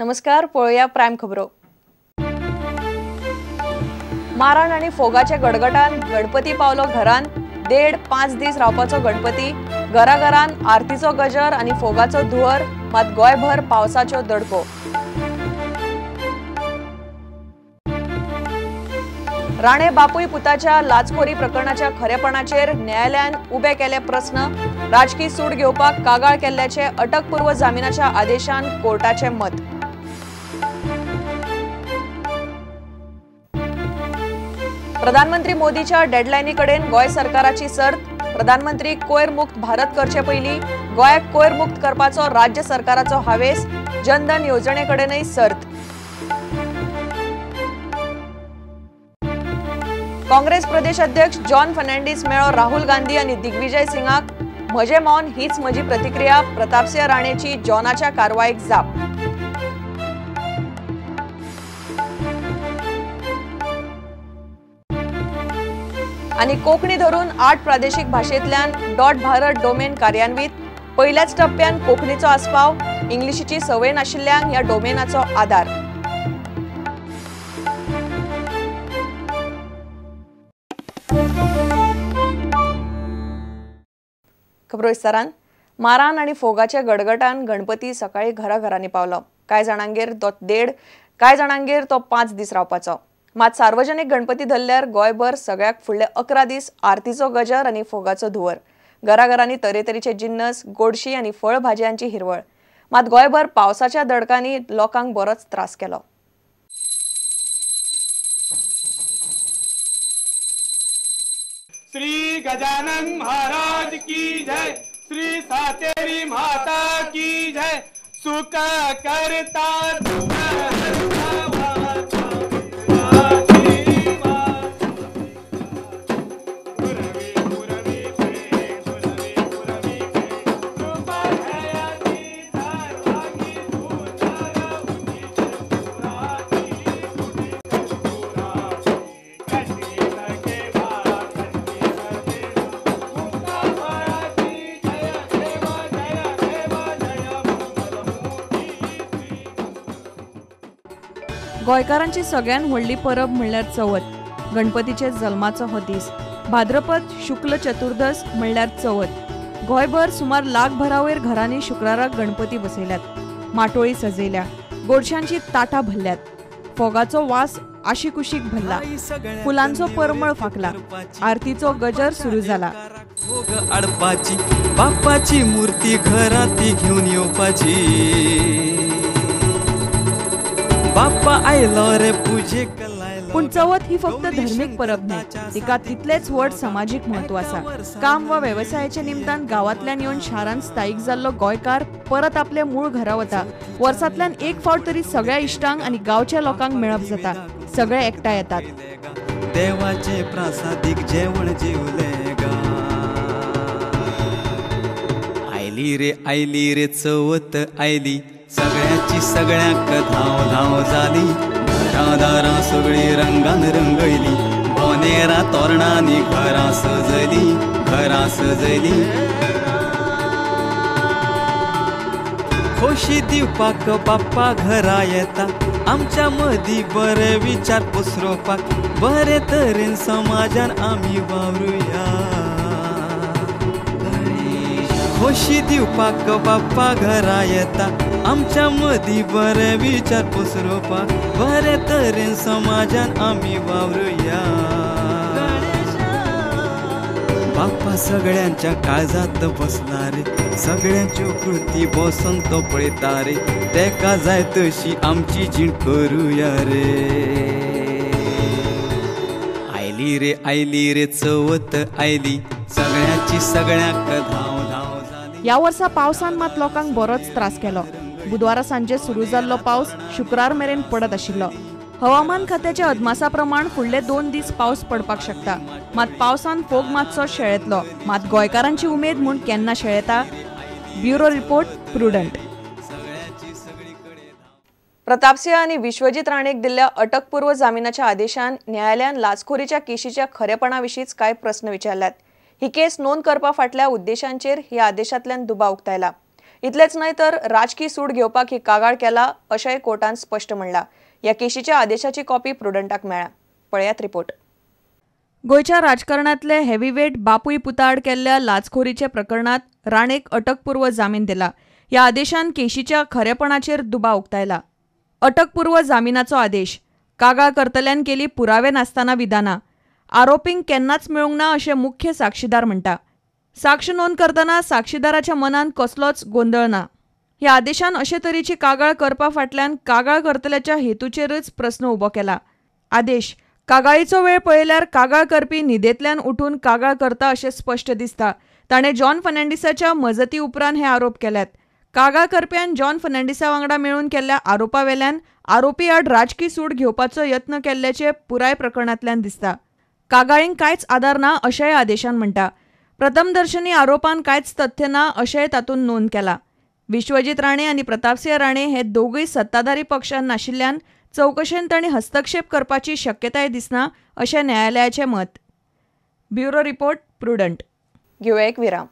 नमस्कार, पळोवया प्रायम खबरो। माराण आनी फोगाच्या गडगडान गणपती पावलो घरान। 1.5-5 दीस रावपाचो गणपती घराघरान आरतीचो गजर आनी फोगाचो धुंवर, मात गोंयभर पावसाच्यो दडको। राणे बापूय पुताच्या लाचखोरी प्रकरणाच्या खरेपणाचेर न्यायालयान उबे केले प्रस्न। राजकी सूड घेवपाक कागाळ केल्ल्याचे अटकपूर्व जामिनाच्या आदेशान कोर्टाचे मत। प्रधानमंत्री मोदीच्या डेडलायनी कडेन गोंय सरकाराची सर्त। प्रधानमंत्री कोयर मुक्त भारत करचे पयलीं गोंयाक कोयर मुक्त करपाचो राज्य सरकाराचो हावेस। जनधन येवजणे कडेनय सर्त। काँग्रेस प्रदेश अध्यक्ष जॉन फर्नांडीस मेळो राहुल गांधी आनी दिग्विजय सिंगाक। म्हजें मौन हीच म्हजी प्रतिक्रिया, प्रतापसिंह राणेची जॉनाच्या कारवायेक जाप। आनी कोंकणी धरून 8 प्रादेशिक भाशेंतल्यान डॉट भारत डोमेन कार्यान्वित। पयल्याच टप्प्यान कोंकणीचो आस्पाव। इंग्लिशीची संवय नाशिल्ल्यांक ह्या डोमेनाचो आदार। खबरो विस्तारान। मारान आनी फोगाच्या गडगडान गणपती सकाळी घराघरांनी पावलो। कांय जाणांगेर तो 1.5, कांय जाणांगेर तो 5 दीस रावपाचो। मात सार्वजनिक गणपती धरल्यार गोंयभर सगळ्याक फुडले 11 दीस आरतीचो गजर आनी फोगाचो धुंवर। घराघरांनी तरेतरेचे जिन्नस, गोडशी आनी फळभाजयांची हिरवळ। मात गोंयभर पावसाच्या दडकांनी लोकांक बरोच त्रास केलो। श्री गजानन महाराज की जय, श्री सातेरी माता की जय। सुख करता दुख हरता गोंयकारांची सगळ्यान व्हडली परब म्हणल्यार चवथ। गणपतीचे जल्माचो हो दीस। भाद्रपद शुक्ल चतुर्दश म्हणल्यार चवथ। गोंयभर सुमार लाखभरावयर घरांनी शुक्राराक गणपती बसयल्यात, माटोळी सजयल्या, गोडशांची ताटां भरल्यात, फोगाचो वास आशीकुशीक भरला, फुलांचो परमळ फांकला, आरतीचो गजर सुरू जाला। बाप्पाची मूर्ती घरांत घेवन येवपाची, बाप्पा आयलो रे पूजेक लायलो। पूण चवथ ही फक्त धर्मीक परब न्हय, तिका तितलेच व्हड समाजीक म्हत्व आसा। काम वा वेवसायाच्या निमतान गांवांतल्यान येवन शारांत स्थायीक जाल्लो गोंयकार परत आपल्या मूळ घरा वता। वर्सांतल्यान एक फावट तरी सगळ्या इश्टांक आनी गांवच्या लोकांक मेळप जाता, सगळे एकठांय येतात। देवाचे प्रासादीक जेवण जेवले गा। आयली रे आयली रे चवथ आयली, सगळ्याची सगळ्यांक धांव धांव जाली। घरां दारां सगळी रंगान रंगयली, बोनेरा तोरणांनी घरां सजयली, घरां सजयली। खोशी दिवपाक बाप्पा घरा येता, आमच्या मदीं बरे विचार पसरोवपाक, बरे तरेन समाजान आमी वावरुया। खोशी दिवपाक बाप्पा घरा येता, आमच्या मदीं बरे विचार पसरोवपाक, बरे तरेन समाजान आमी वावरुया। बाप्पा सगळ्यांच्या काळजांत बसला रे, सगळ्यांच्यो कृती बसून तो पळयता रे, तेका जाय तशी आमची जीण करुया रे। आयली रे आयली रे चवथ आयली, सगळ्यांची सगळ्यांक धांव धांव जाली। ह्या वर्सा पावसान मात लोकांक बरोच त्रास केलो। बुधवारा सांजे सुरू जाल्लो पावस शुक्रार मेरेन पडत आशिल्लो। हवामान खात्याच्या अदमासा प्रमाण फुडले 2 दीस पावस पडपाक शकता। मात पावसान फोग मातसो शेळेतलो, मात गोंयकारांची उमेद म्हूण केन्ना शेळेता। Bureau report, Prudent. Pratapsinh आनी विश्वजीत राणेक दिल्ल्या अटकपूर्व जामिनाच्या आदेशान न्यायालयान लाचखोरीच्या केशीच्या खरेपणा विशींच कांय प्रस्न विचारल्यात। ही केस नोंद करपा फाटल्या उद्देशांचेर ह्या आदेशांतल्यान दुबाव उक्तायला। इतलेंच न्हय तर राजकी सूड घेवपाक ही कागाळ केला अशेंय कोर्टान स्पश्ट म्हणलां. ह्या केशीच्या आदेशाची कॉपी प्रुडंटाक मेळ्ळ्या. पळयात रिपोर्ट. गोंयच्या राजकारणांतले हेवीवेट बापूय पुताआड केल्ल्या लाचखोरीच्या प्रकरणांत राणेक अटकपूर्व जामीन दिला. ह्या आदेशान केशीच्या खरेपणाचेर दुबाव उक्तायला. अटकपूर्व जामिनाचो आदेश, कागाळ करतल्यान केली पुरावे नासतना विधानां, आरोपींक केन्नाच मेळूंक ना अशें मुख्य साक्षीदार म्हणटा. साक्ष नोंद करतना साक्षीदाराच्या मनांत कसलोच गोंदळ ना. ह्या आदेशान अशे तरेची कागाळ करपा फाटल्यान कागाळ करतल्याच्या हेतूचेरच प्रस्न उबो केला. आदेश, कागाळीचो वेळ पळयल्यार कागाळ करपी न्हिदेंतल्यान उठून कागाळ करता अशें स्पश्ट दिसता. ताणें जॉन फर्नांडीसाच्या मजती उपरांत हे आरोप केल्यात. कागाळ करप्यान जॉन फर्नांडीसा वांगडा मेळून केल्ल्या आरोपा वेल्यान आरोपी आड राजकी सूड घेवपाचो यत्न केल्ल्याचें पुराय प्रकरणांतल्यान दिसता. कागाळींक कांयच आदार ना अशेंय आदेशान म्हणटा. प्रथमदर्शनी आरोपान कांयच तथ्य ना अशेंय तातूंत नोंद केलां. विश्वजीत राणे आनी प्रतापसिंह राणे हे दोगूय सत्ताधारी पक्षान नाशिल्ल्यान चवकशेन तांणी हस्तक्षेप करपाची शक्यताय दिसना अशें न्यायालयाचें मत. Bureau report, Prudent. घेवया एक विराम.